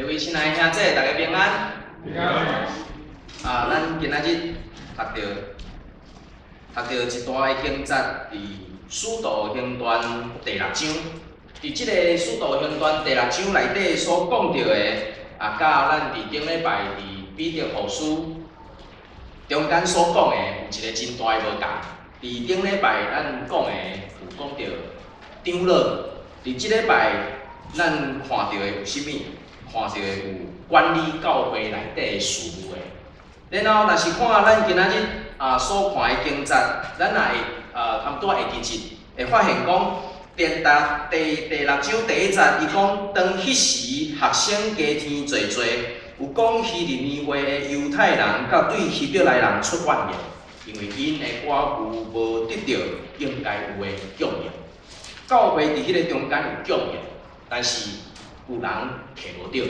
各位親愛兄姊，大家平安。平安。啊，咱今仔日讀著一段的經節，佇《使徒行傳》第六章。佇這個《使徒行傳》第六章內底所講著的，啊，佮咱佇頂禮拜佇彼得後書中間所講的有一個真大的無仝。佇頂禮拜咱講的有講著長老，佇這禮拜咱看著的有啥物？看著的有管理教會內底的事務的。然後，若是看咱今仔日啊所看的經節，咱也會啊差不多會記得，會發現講，第六章第一節，伊講當彼時學生家天濟濟，有講希利尼話的猶太人，佮對希伯來人出怨言，因為𪜶的寡婦無得著應該有的供應。教會佇彼个中間有供應，但是有人摕無著。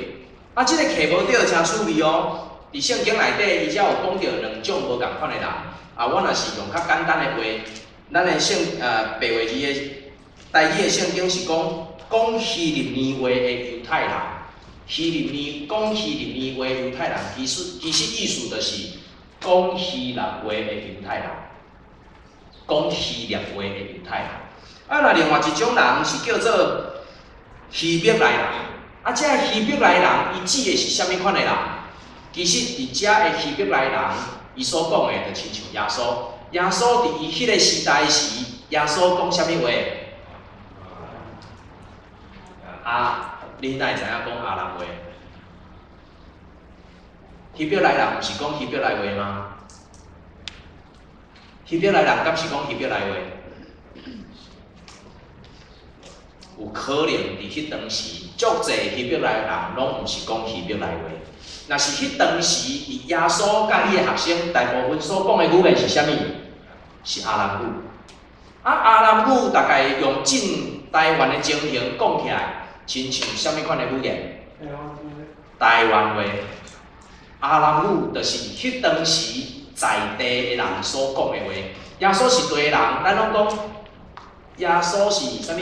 啊，這个摕無著誠趣味哦。佇聖經內底，伊遮有講著兩種無仝款的人。啊，我若是用較簡單的話，咱的白話字的台語的聖經是講講希利尼話的猶太人，講希利尼話的猶太人，其實意思就是講希臘話的猶太人，講希臘話的猶太人。啊，若另外一種人是叫做希伯來人。啊，這希伯來人，伊指的是啥物款的人？其實佇遮的希伯來人，伊所講的就親像耶穌。耶穌佇伊彼个時代時，耶穌講啥物話？啊，恁哪會知影講亞蘭話？希伯來人毋是講希伯來話嗎？希伯來人敢是講希伯來話？有可能佇彼當時，足濟希伯來人攏毋是講希伯來話。若是彼當時，佇耶穌佮伊的學生大部分所講的語言是啥物？是亞蘭語。啊，亞蘭語大概用進台灣的情形講起來，親像啥物款的語言？台灣話。亞蘭語就是彼當時在地的人所講的話。耶穌是佗人，咱攏講耶穌是啥物？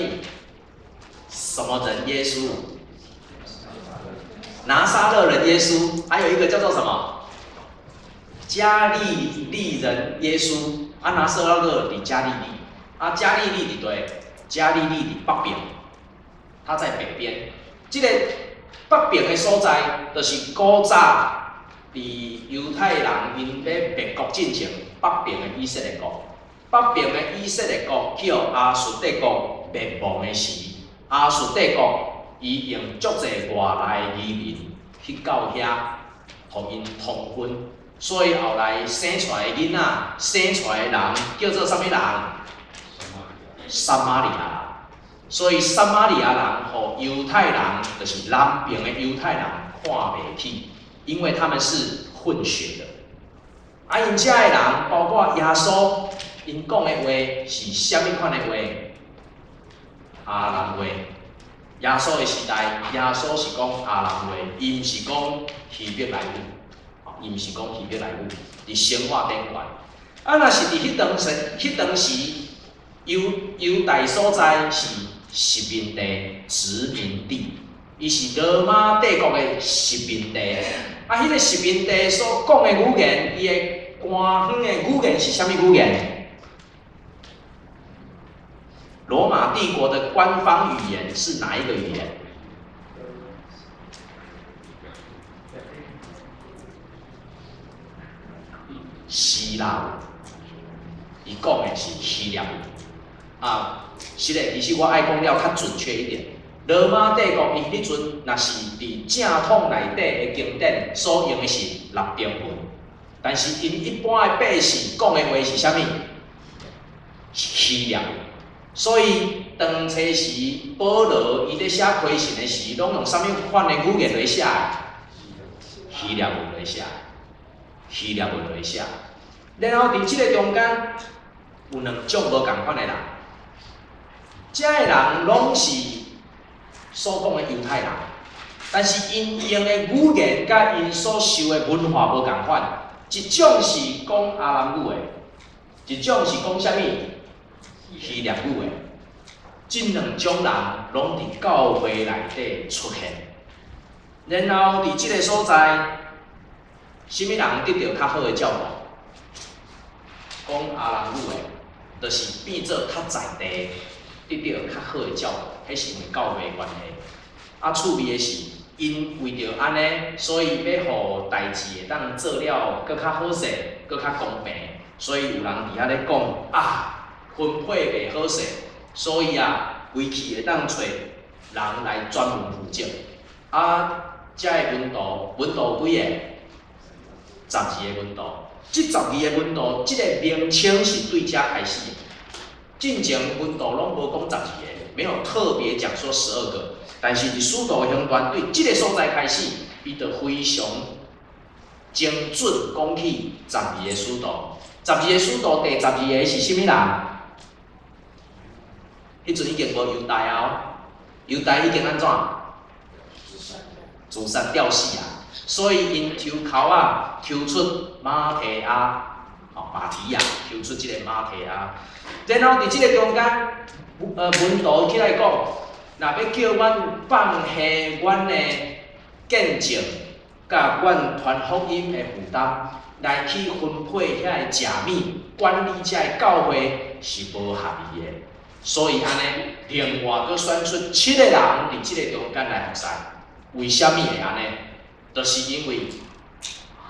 什麼人？耶穌？拿撒勒人耶穌，還有一個叫做什麼？加利利人耶穌。啊，拿撒勒佇加利利，啊，加利利佇佗？加利利佇北邊，他在北邊。這个北邊的所在，就是古早佇猶太人𪜶欲滅國進前，北邊的以色列國，北邊的以色列國去予亞述帝國滅亡的時，亞述帝國伊用足濟外來移民去到遐，予𪜶通婚，所以後來生出來的囡仔，生出來的人叫做啥物人？撒瑪利亞人。所以撒瑪利亞人予猶太人，就是南邊的猶太人看袂起，因為他們是混血的。啊，𪜶遮的人，包括耶穌，𪜶講的話是啥物款的話？亞蘭話。耶穌的時代，耶穌是講亞蘭話，伊毋是講希伯來語，伊毋是講希伯來語，佇神話頂懸。啊，若是佇彼當時，彼當時猶大所在是殖民地，殖民地，伊是羅馬帝國的殖民地。啊，彼个殖民地所講的語言，伊的官方的語言是啥物語言？羅馬帝國的官方語言是哪一個語言？希臘文，伊講的是希臘文。啊，是的，其實我愛講了較準確一點。羅馬帝國伊彼陣若是佇正統內底的經典所用的是拉丁文，但是𪜶一般的百姓講的話是啥物？希臘文。所以當初時保羅伊咧寫批信的時，攏用啥物款的語言來寫的？希臘文來寫，希臘文來寫。然後佇這个中間有兩種無仝款的人，這个人攏是所講的猶太人，但是𪜶用的語言佮𪜶所受的文化無仝款。一種是講亞蘭語的，一種是講啥物？希臘語的。這兩種人攏佇教會內底出現。然後佇這个所在，啥物人得著較好的照顧？講亞蘭語的，就是變做較在地，得著較好的照顧，彼是因為教會的關係。啊，趣味的是，𪜶為著按呢，所以欲予代誌會當做了閣較好勢，閣較公平，所以有人佇遐咧講啊，分配袂好勢，所以啊，規氣會當揣人來專門負責。啊，遮的門徒，門徒有幾個？十二个門徒。這十二个門徒，這个名稱是對遮開始的。進前門徒攏無講十二个，沒有特別講說12個。但是佇使徒行傳對這个所在開始，伊就非常精準講起十二个使徒。十二个使徒，第十二个是啥物人？彼陣已經無猶大啊，猶大已經按怎？自殺吊死啊！所以𪜶抽籤仔，抽出馬提亞，吼馬提亞，抽出這个馬提亞。然後佇這个中間，門徒起來講，若欲叫阮放下阮的見證，佮阮傳福音的負擔，來去分配遐个食物，管理遮个教會是無合宜的。所以按呢，另外閣選出七个人佇這个中間來服侍。為啥物會按呢？就是因為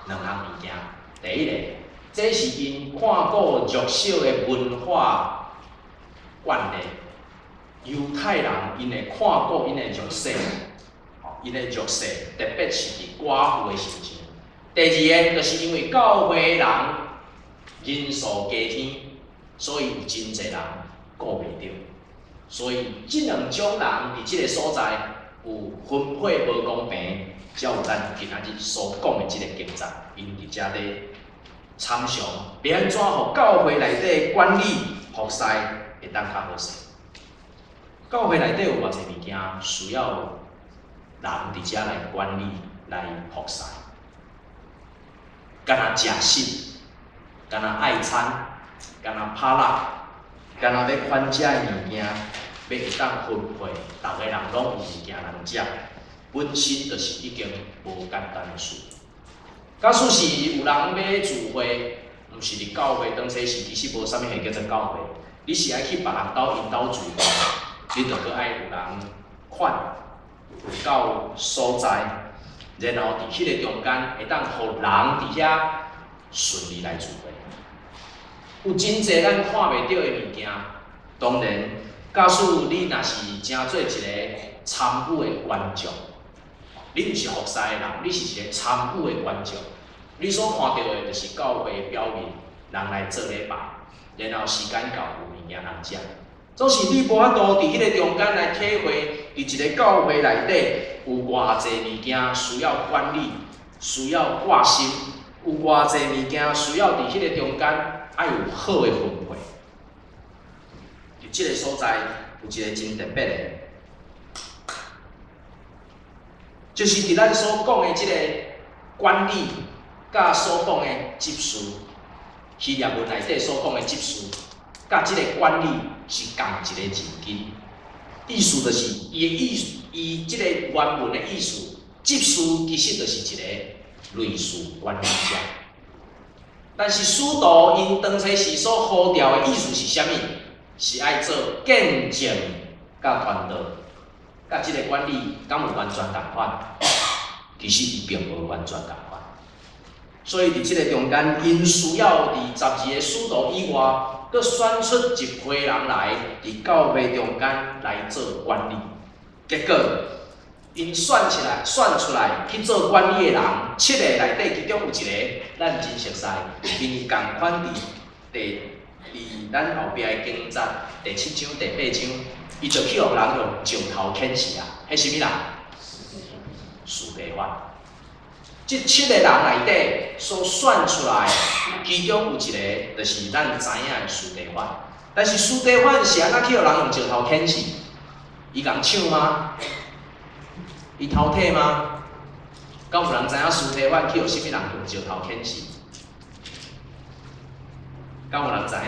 兩項物件。第一个，這是𪜶看顧弱小的文化慣例。猶太人𪜶會看顧𪜶的弱勢，吼，𪜶的弱勢，特別是佇寡婦的身上。第二个，就是因為教會人人數加添，所以有真濟人顧袂著，所以這兩種人佇這个所在有分配無公平，才有咱今仔日所講的這个經節，𪜶佇遮咧參詳，欲按怎予教會內底管理服侍會當較好勢。教會內底有偌濟物件需要人佇遮來管理、來服侍，敢若食食，敢若愛餐，敢若拍蠟，敢若欲款遮的物件，欲會當分配，逐个人攏有物件通食，本身就是已經無簡單的事。假使是有人欲聚會，毋是佇教會當初時，其實無啥物會叫做教會，你是愛去別人兜𪜶兜聚會，你著閣愛有人款到所在，然後佇彼个中間會當予人佇遐順利來聚會。有真濟咱看袂著的物件，當然，假使你若是成做一个參與的觀眾，你毋是服侍的人，你是一个參與的觀眾，你所看著的就是教會表面人來做禮拜，然後時間到有物件通食。總是你無法度佇彼个中間來體會，佇一个教會內底有偌濟物件需要管理，需要掛心，有偌濟物件需要佇彼个中間愛有好的分配。佇這个所在有一个真特別的，就是佇咱所講的這个管理，佮所講的執事，希臘文內底所講的執事，佮這个管理是仝一个字根。意思就是伊的意思，伊這个原文的意思，執事其實就是一个類似管理者。但是使徒𪜶當初時所呼召的意思是啥物？是愛做見證佮傳道，佮這个管理敢有完全仝款？其實伊並無完全仝款。所以佇這个中間，𪜶需要佇十二个使徒以外，閣選出一批人來，佇教會中間來做管理。結果，𪜶選起來、選出來去做管理的人，七个內底，其中有一个咱真熟似，因為仝款佇第佇咱後壁的經節第七章、第八章，伊就去予人用石頭牽死啊！彼啥物人？司提反。這七个人內底所選出來，其中有一个就是咱知影的司提反。但是司提反是按怎去予人用石頭牽死？伊共搶嗎？伊偷摕嗎？敢有人知影司提反去予啥物人用石頭牽死？敢有人知影？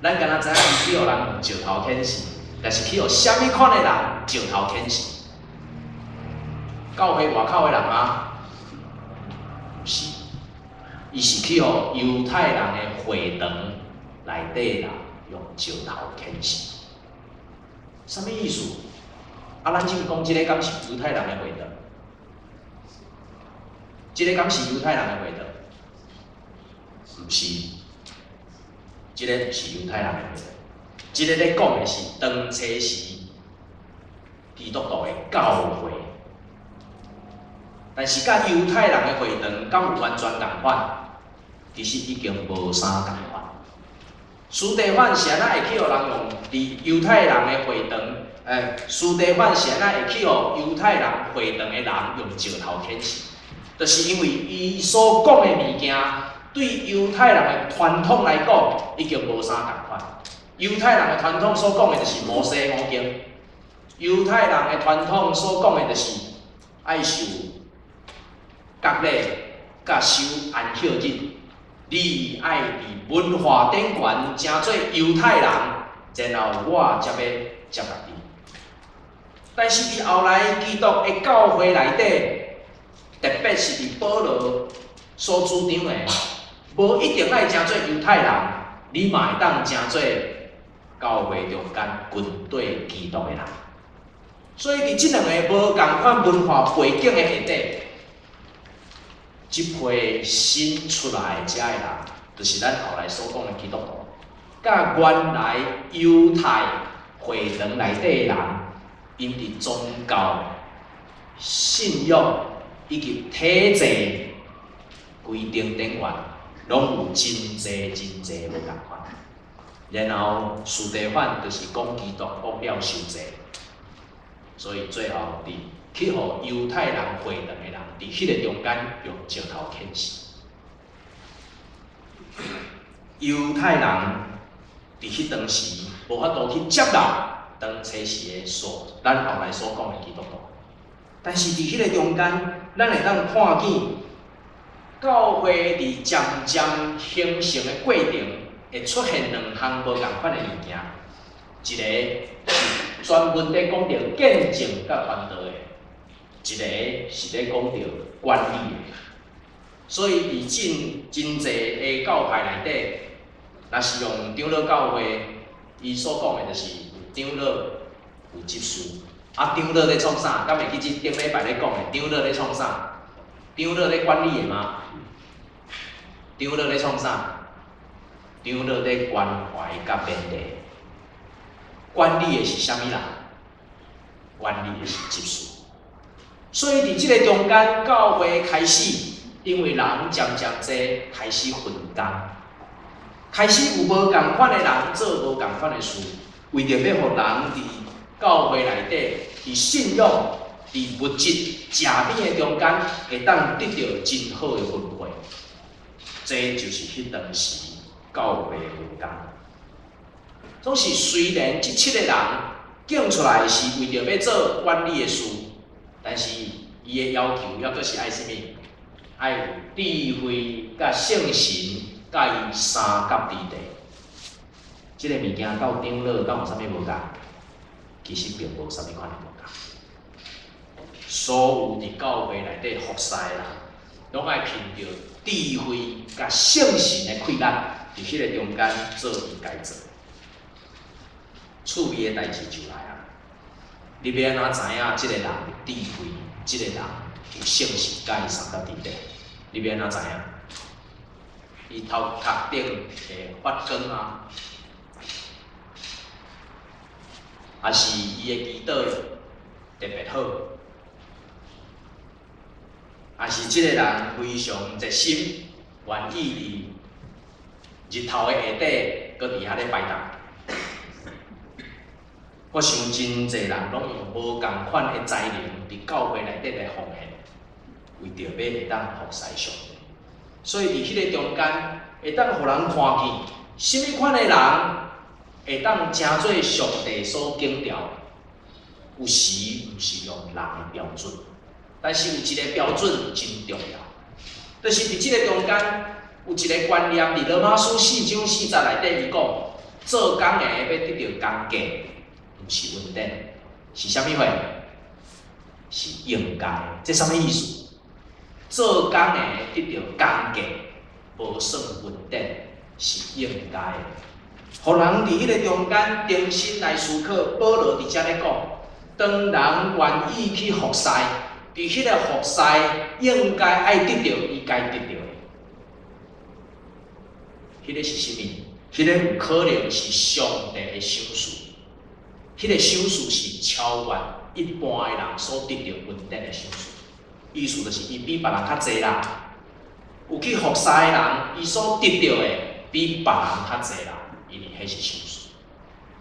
咱敢若知影伊去予人用石頭牽死，但是去予啥物款的人石頭牽死？教會外口的人嗎？毋是，伊是去予猶太人的會堂內底人用石頭牽死。啥物意思？啊，咱正講這个敢是猶太人的會堂？這个敢是猶太人的會堂？毋是，這个毋是猶太人的會堂。這个咧講的是當初時基督徒的教會，但是佮猶太人的會堂敢有完全仝款？其實已經無啥仝款。司提反是按怎會去予人用佇猶太人的會堂？司提反是按怎會去予猶太人會堂的人用石頭牽死？就是因為伊所講的物件，對猶太人的傳統來講，已經無啥仝款。猶太人的傳統所講的就是摩西五經，猶太人的傳統所講的就是愛受割禮，佮守安息日。你愛佇文化頂懸成做猶太人，然後我才欲接納你。但是佇後來基督的教會內底，特別是佇保羅所主張的，無一定愛成做猶太人，你嘛會當成做教會中間跟綴基督的人。所以佇這兩个無仝款文化背景的下底，這批新出來遮的人，就是咱後來所講的基督徒，佮原來猶太會堂內底的人，𪜶佇宗教、信仰以及體制規定頂懸，攏有真濟真濟無仝款。然後司提反就是講基督講了傷濟，所以最後佇去予猶太人會堂的人，佇彼个中間用石頭牽死。猶太人佇彼當時無法度去接納當初時的所，咱後來所講的基督徒。但是佇彼个中間，咱會當看見教會佇漸漸形成的過程，會出現兩項無仝款的物件。一个是專門咧講著見證佮傳道的，一个是咧講著管理的。所以佇真真濟的教派內底，若是用長老教會，伊所講的就是有長老、有執事。啊，長老咧創啥？敢會記這頂禮拜咧講的？長老咧創啥？長老咧管理的嗎？長老咧創啥？長老咧關懷佮勉勵。管理的是啥物人？管理的是執事。所以佇這个中間，教會開始，因為人漸漸濟，開始分工，開始有無仝款的人做無仝款的事，為著欲予人佇教會內底，佇信仰、佇物質、食物的中間，會當得著真好的分配。這就是彼當時教會的分工。總是雖然這七个人揀出來是為著欲做管理的事，但是伊的要求猶閣是愛啥物？愛有智慧、佮聖神、佮伊相佮佇地。這个物件到長老敢有啥物無仝？其實並無啥物款的無仝。所有佇教會內底服侍的人，攏愛憑著智慧佮聖神的氣力，佇彼个中間做伊該做。趣味的代誌就來啊！你欲按怎知影這个人有智慧，這个人有聖神佮伊相佮佇底？你欲按怎知影？伊頭殼頂會發光啊，抑是伊的祈禱特別好，抑是這個人非常熱心，願意佇日頭的下底，閣佇遐咧擺檔。我想真濟人攏用無仝款的才能，佇教會內底來奉獻，為著欲會當服侍上帝。所以佇彼个中間，會當予人看見，啥物款的人會當成做上帝所揀召。有時毋是用人的標準，但是有一个標準真重要，就是佇這个中間有一个觀念，佇羅馬書4章4節內底伊講，做工的欲得著工價，毋是恩典，是啥物貨？是應該的。這啥物意思？做工的得著工價，無算恩典，是應該的。予人佇彼个中間重新來思考，保羅佇遮咧講，當人願意去服侍，佇彼个服侍應該愛得著伊該得著的。彼个是啥物？彼个有可能是上帝的賞賜，彼个賞賜是超越一般的人所得著恩典的賞賜。意思就是伊比別人較濟啦。有去服侍的人，伊所得著的比別人較濟啦，因為彼是賞賜。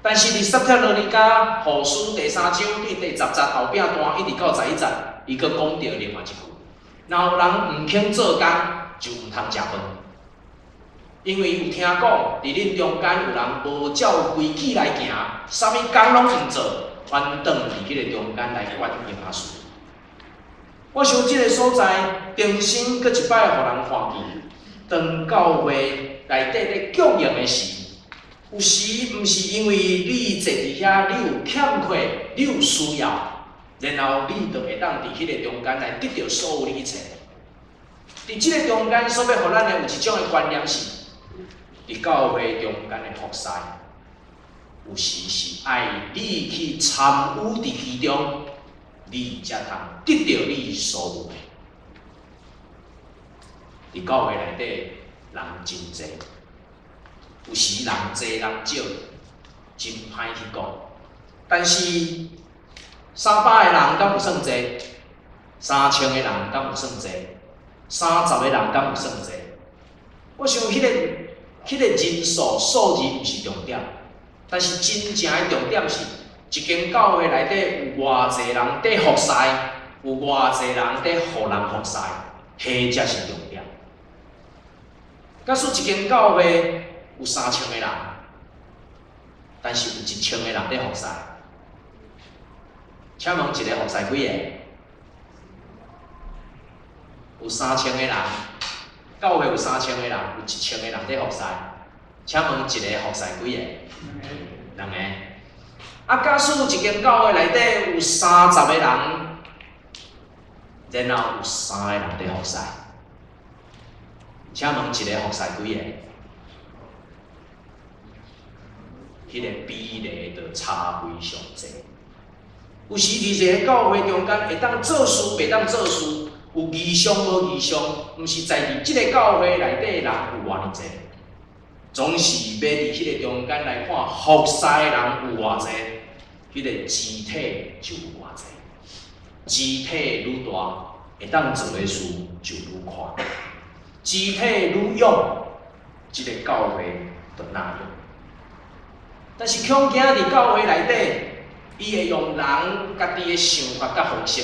但是佇撒帖羅尼迦後書第三章對第10節後壁段一直到11節，伊閣講著另外一句：若有人毋肯做工，就毋通食飯。因為有聽講，佇恁中間有人無照規矩來行，啥物工攏毋做，反轉佇彼个中間來管閒事。我想這个所在，重新閣一擺予人看見，當教會內底咧供應的時，有時毋是因為你坐佇遐，你有欠缺，你有需要，然後你就會當佇彼个中間來得著所有的一切。佇這个中間所欲予咱的有一種的觀念是，佇教會中間的服侍，有時是愛你去參與佇其中，你才通得著你所有的。佇教會內底人真濟，有時人濟人少，真歹去講。但是300個人敢有算濟？3000個人敢有算濟？30個人敢有算濟？我想彼个人數數字毋是重點，但是真正的重點是，一間教會內底有偌濟人佇服侍，有偌濟人佇予人服侍，彼才是重點。假使一間教會有3000個人，但是有1000個人佇服侍，請問一个服侍幾個？有三千個人，教會有三千個人，有1000個人佇服侍，請問一个服侍幾個？兩個。啊，假使一間教會內底有30個人，然後有三個人佇服侍，請問一个服侍幾個？彼个比例就差非常濟。有時佇一个教會中間會當做事，袂當做事，有異象無異象，毋是在佇這个教會內底人有偌爾濟，總是欲佇彼个中間來看服侍的人有偌濟，彼个肢體就有偌濟。肢體愈大，會當做的事就愈寬。肢體愈勇，這个教會就若勇。但是恐驚佇教會內底，伊會用人家己的想法佮方式，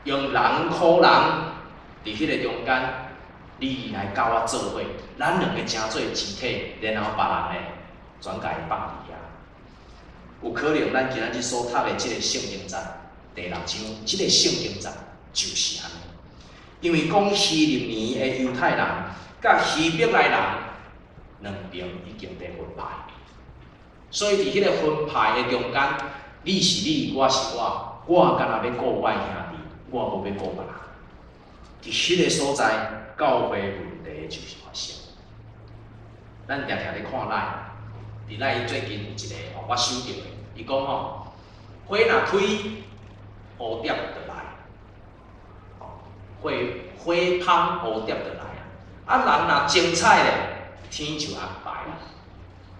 用人箍人，佇彼个中間，你來佮我做伙，咱兩個成做肢體，然後別人呢，轉共伊放佇遐。有可能咱今仔日所讀的這个聖經節第六章，這个聖經節就是按呢。因為講希利尼的猶太人，佮希伯來人兩邊已經佇分派，所以佇彼个分派的中間，你是你，我是我，我干焦欲顧我的兄弟，我無欲顧別人。佇彼个所在，教會問題就是發生。咱定定咧看 LINE，佇 LINE 最近有一个吼，我收著的，伊講吼，花若開，蝴蝶就來。花花芳蝴蝶就來啊！啊，人若精彩咧，天就安排啦。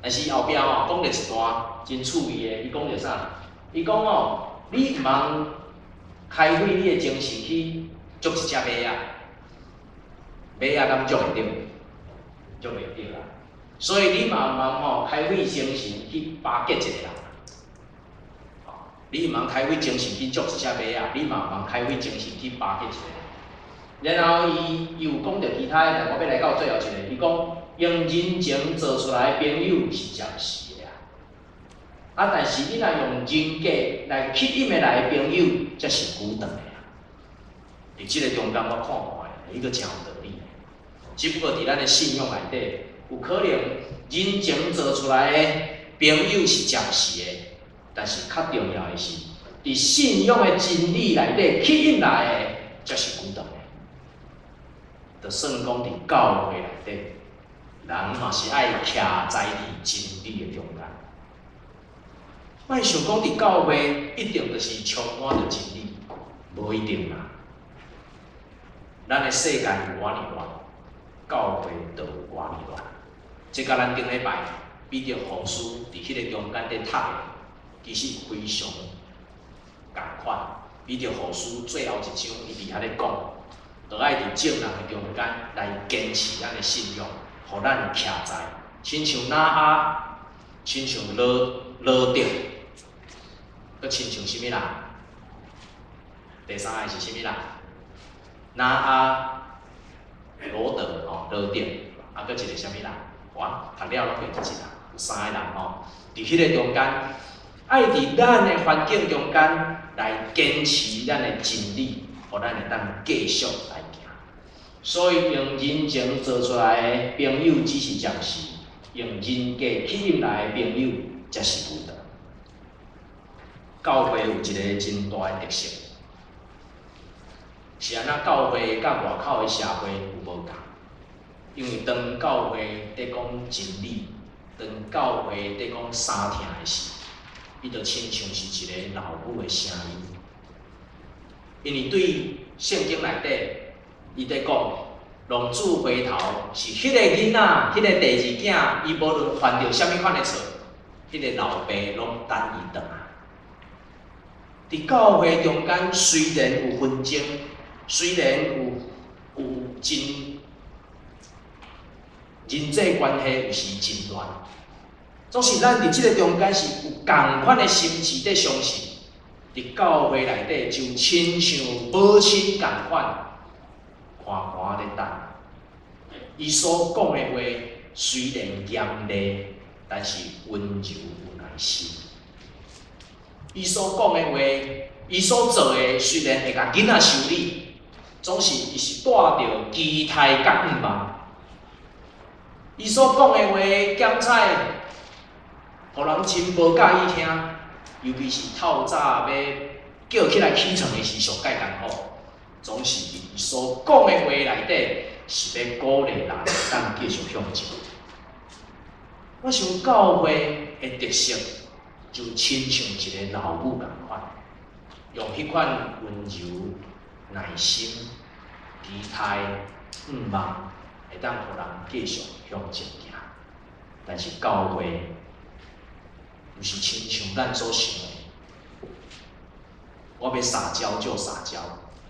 但是後壁吼講著一段真趣味的，伊講著啥？伊講吼，你毋通開費你的精神去捉一隻馬仔，馬仔敢捉會著？捉袂著啦。所以你嘛毋通吼開費精神去巴結一個人。你毋通開費精神去捉一隻馬仔，你嘛毋通開費精神去巴結一個人。然後伊又講著其他的，但我欲來到最後一个，伊講用人情做出來的朋友是暫時的啊，啊，但是你若用人格來吸引的來的朋友，才是久長的啊。佇這个中間，我看看的，伊閣真有道理。只不過佇咱的信仰內底，有可能人情做出來的朋友是暫時的，但是較重要的是，佇信仰的真理內底吸引來的，才是孤單的。就算講佇教會內底，人嘛是愛徛在佇真理的中間。莫想講佇教會一定就是充滿著真理，無一定啦。咱的世界有偌爾亂，教會就有偌爾亂。這佮咱頂禮拜彼得後書佇彼個中間佇讀的，其實非常仝款。彼得後書最後一章，伊佇遐咧講，著愛佇眾人的中間來堅持咱的信仰，予咱徛在，親像挪亞，親像羅羅得，閣親像啥物啦？第三個是啥物啦？挪亞、羅得吼，羅得，啊，閣一個啥物啦？哇，讀了攏變一啦，有三個人吼，佇彼個中間，愛佇咱的環境中間來堅持咱的真理，予咱會當繼續來行。所以用人情做出來的朋友只是暫時，用人格吸引來的朋友才是無道。教會有一个真大的特色，是按怎教會佮外口的社會有無仝？因為當教會佇講真理，當教會佇講相疼的時，伊就親像是一個老母的聲音。因為對聖經內底，伊佇講浪子回頭是彼個囡仔，彼個第二囝，伊無論犯著啥物款的錯，彼個老爸攏等伊轉來。佇教會中間雖然有紛爭，雖然有真人際關係有時真亂，總是咱佇這個中間是有仝款的心志佇相信，佇教會內底就親像母親仝款，看看咧等。伊所講的話雖然嚴厲，但是溫柔有耐心。伊所講的話，伊所做的雖然會共囡仔修理，總是伊是帶著期待佮向望。伊所講的話，檢采，予人真無佮意聽，尤其是透早欲叫起來起床的時，上蓋艱苦。總是伊所講的話內底，是欲鼓勵人當繼續向前。我想教會的特色，就親像一个老母仝款，用彼款溫柔、耐心、期待、向望，會當予人繼續向前行。但是教會毋是親像咱所想的，我欲撒嬌就撒嬌，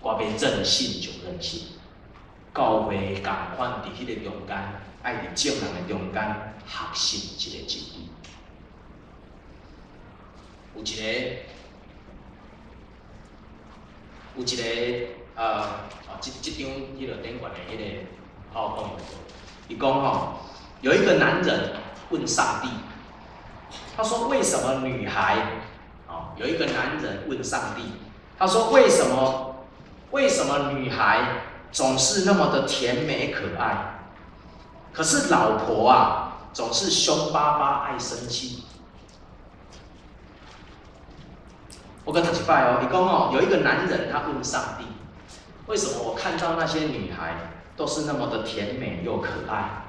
我欲任性就任性。教會仝款佇彼個中間，愛佇眾人的中間學習一个真理。有一个，哦，這張彼个頂懸的彼個好講，伊講吼，有一個男人問上帝，他說為什麼女孩，哦，有一個男人問上帝，他說為什麼女孩總是那麼的甜美可愛，可是老婆啊總是兇巴巴愛生氣？我閣讀一擺哦，伊講哦，有一個男人他問上帝，為什麼我看到那些女孩都是那麼的甜美又可愛，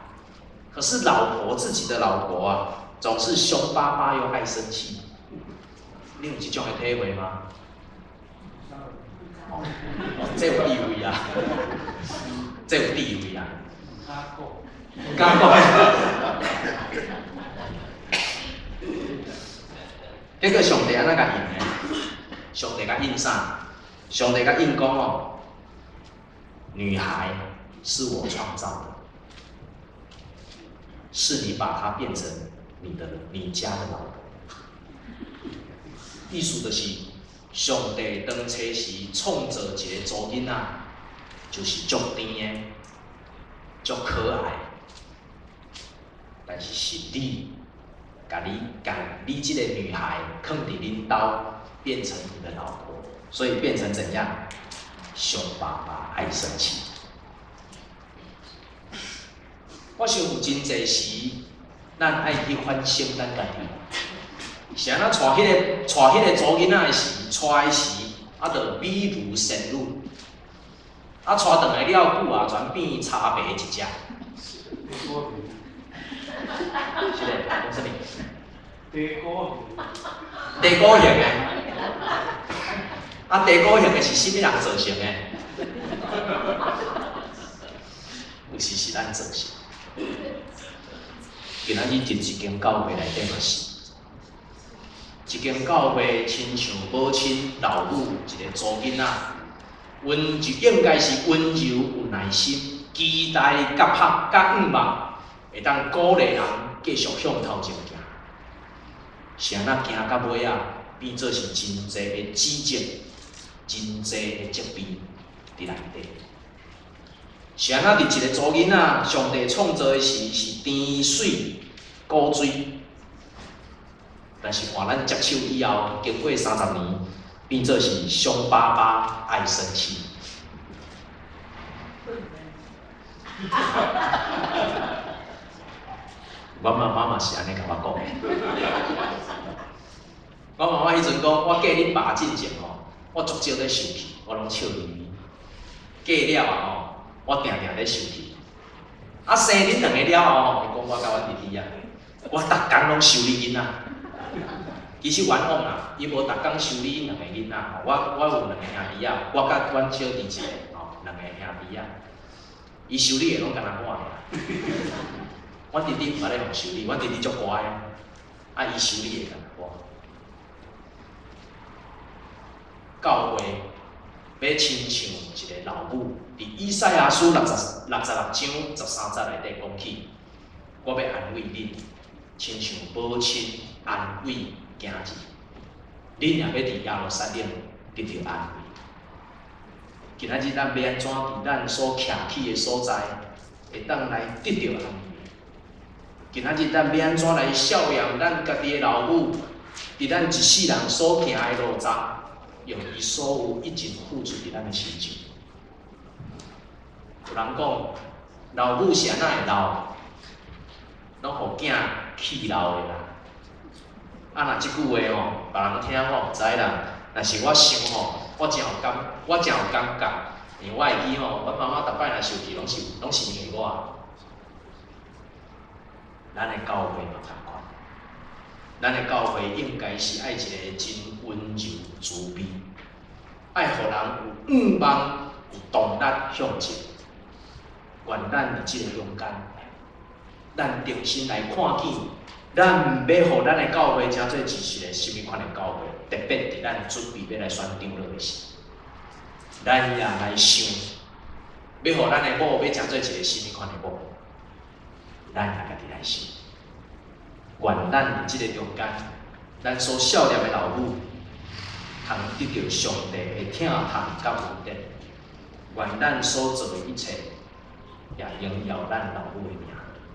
可是老婆自己的老婆啊，總是兇巴巴又愛生氣？你有這種的體會嗎？哦，這有地位啊，這有地位啊。毋敢講。結果上帝按怎共應呢？上帝共應啥？上帝共應講哦，女孩是我創造的，是你把她變成你的你家的老婆。意思就是，上帝當初時創造一个查某囡仔，就是足甜的，足可愛，但是是你，共你這个女孩囥佇恁兜，變成你的老婆，所以變成怎樣？兇巴巴愛生氣。我想有真濟時，咱愛去反省咱家己。是按怎帶彼個查囡仔的時，帶的時，啊，就美如仙女。啊，帶轉來了久啊，全變差白一隻。是咧，講啥物？地瓜。地瓜型的。啊，地瓜型的是啥物人造成的？有時是咱造成。今仔日佇一間教會內底嘛是，一間教會親像母親老母一個查囡仔，溫柔應該是溫柔有耐心，期待佮拍佮向望，會當鼓勵人繼續向頭前行。是按怎行到尾仔，變做是真濟的指責，真濟的責備佇內底。是按怎佇一個查囡仔，上帝創造的時是甜媠古錐，但是換咱接手以後，經過30年，變做是兇巴巴愛生氣。我媽媽嘛是按呢共我講的。我媽媽彼陣講，我嫁恁爸進前吼，我足少咧生氣，我攏笑眯眯。嫁了啊吼，我定定咧生氣。啊，生恁兩個了後吼，伊講我佮阮弟弟啊，我逐工攏修理囡仔。其實冤枉啊，伊無逐工修理兩個囡仔吼，我有兩個兄弟仔，我佮阮小弟一個吼，兩個兄弟仔，伊修理的攏干焦我爾。阮弟弟毋捌咧予修理，阮弟弟足乖，啊，伊修理的干焦我。教會欲親像一個老母，佇以賽亞書66章13節內底講起，我欲安慰恁，親像母親安慰囝兒，恁也欲佇耶路撒冷得著安慰。今仔日咱欲按怎佇咱所徛起的所在，會當來得著安慰？今仔日咱欲按怎來孝養咱家己的老母？佇咱一世人所行的路途，用伊所有一盡付出佇咱的身上。有人講，老母是按怎會老？攏予囝氣老的啦。啊，若這句話吼，別人聽我毋知啦。若是我想吼，我誠有感，我誠有感覺，因為我會記吼，阮媽媽逐擺若生氣，攏是罵我。咱的教會嘛仝款，咱的教會應該是愛一个真溫柔慈悲，愛予人有向望、有動力向前。願咱佇這个中間，咱重新來看見，咱欲予咱的教會成做一個啥物款的教會？特別佇咱準備欲來選長老的時，咱也來想，欲予咱的某欲成做一个啥物款的某？咱也家己來想。願咱佇這个中間，咱所孝念的老母，通得著上帝的疼痛佮恩典。願咱所做的一切，也榮耀咱老母的名。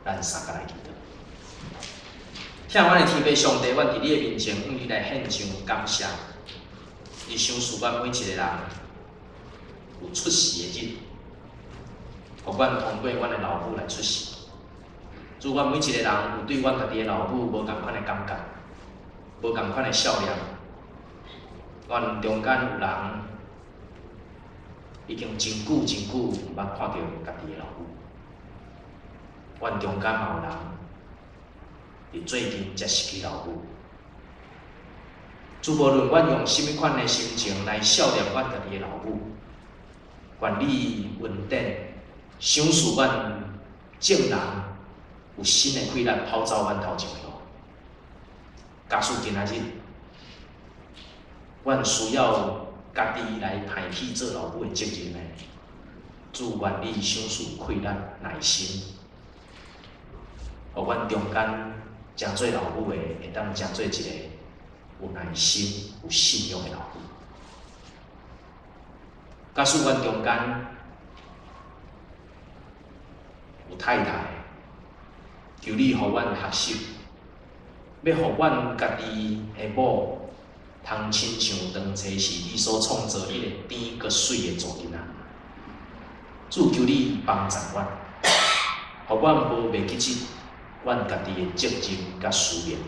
咱三个來祈禱。疼阮的天父上帝，阮佇你的面前，向你來獻上感謝。你賞賜阮每一个人有出世的日，予阮通過阮的老母來出世。主，阮每一個人有對阮家己的老母無仝款的感覺，無仝款的孝念。阮中間有人已經真久真久毋捌看著家己的老母。阮中間嘛有人佇最近才失去老母。主，無論阮用啥物款的心情來孝念阮家己的老母，願你恩典賞賜阮眾人有新的氣力跑走阮頭前的路。假使今仔日，阮需要家己來擔起做老母的責任的，主，願你賞賜氣力、耐心，予阮中間成做老母的，會當成做一個有耐心、有信仰的老母。假使阮中間有太太，求你予阮學習，欲予阮家己的某通親像當初是你所創造彼個甜閣媠的查囡仔。主，求你幫助阮，予阮無袂記得阮家己的責任佮使命。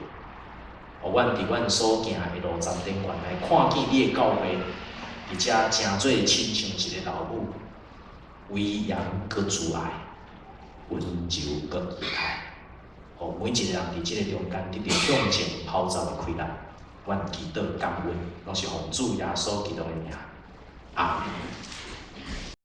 予阮佇阮所行的路程頂懸來看見你的教會，佇遮成做親像一个老母，威嚴閣慈愛，溫柔閣儀態。予每一个人佇這个中間得著向前跑走的氣力，阮祈禱感恩，攏是奉主耶穌基督的名，阿門。